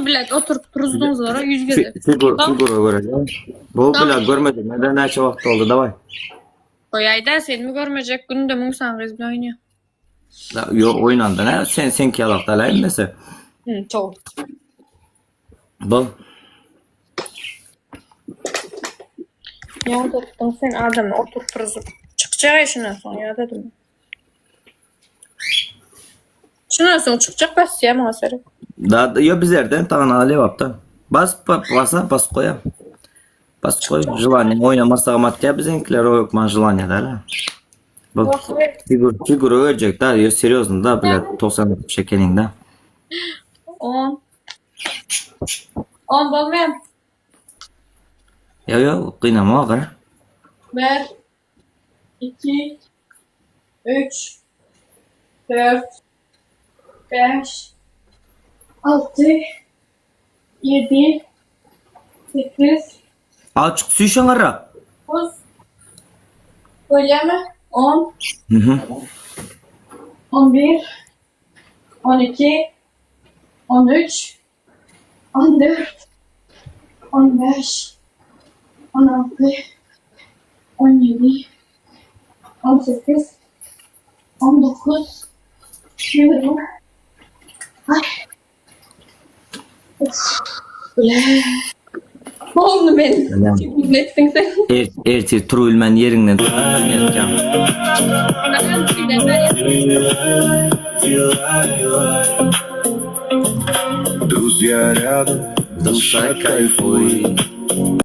bilet oturyp turuzdyňyzlara 100 gezek. Figur, figura göreli. Bu bile görmedim. Neden näçe wagt boldy? Daway. Goýaýda senmi görmejek günde müň sany gyz bilen oýnaýar. Ýok oýnanda nä sen seňki ýalak däl hemmesi. Hı, çok. Bol. Ýadatdyň sen adamy oturyp turuzyp. Çykjak şundan soň ýadadym. Şundan soň çykjak basýa muňa seret. Da ýo bizlerden tagana lebapdan. Bas basa bas goýa. Bas goý želaniýe oýnamasagam atýa biziňkiler o hökman želaniýe däl. Bu figur figura berjek da ýo serýozno da bile 90 çekeniň da. 10 10 bolmaýar. Ýo ýo gynama gara. 1 2 3 4 5 6 7 8 Azjyk süýşen garrak. 9 Bolýarmy? 10 Mhm. 11 12 13 14 15 16 17 18 19 20 Ay. Bile. Boldy men. Netdiň sen. Er, ertir turubilmän ýeriňden turubilmän ýatýaň. Друзья рядом, душа кайфует.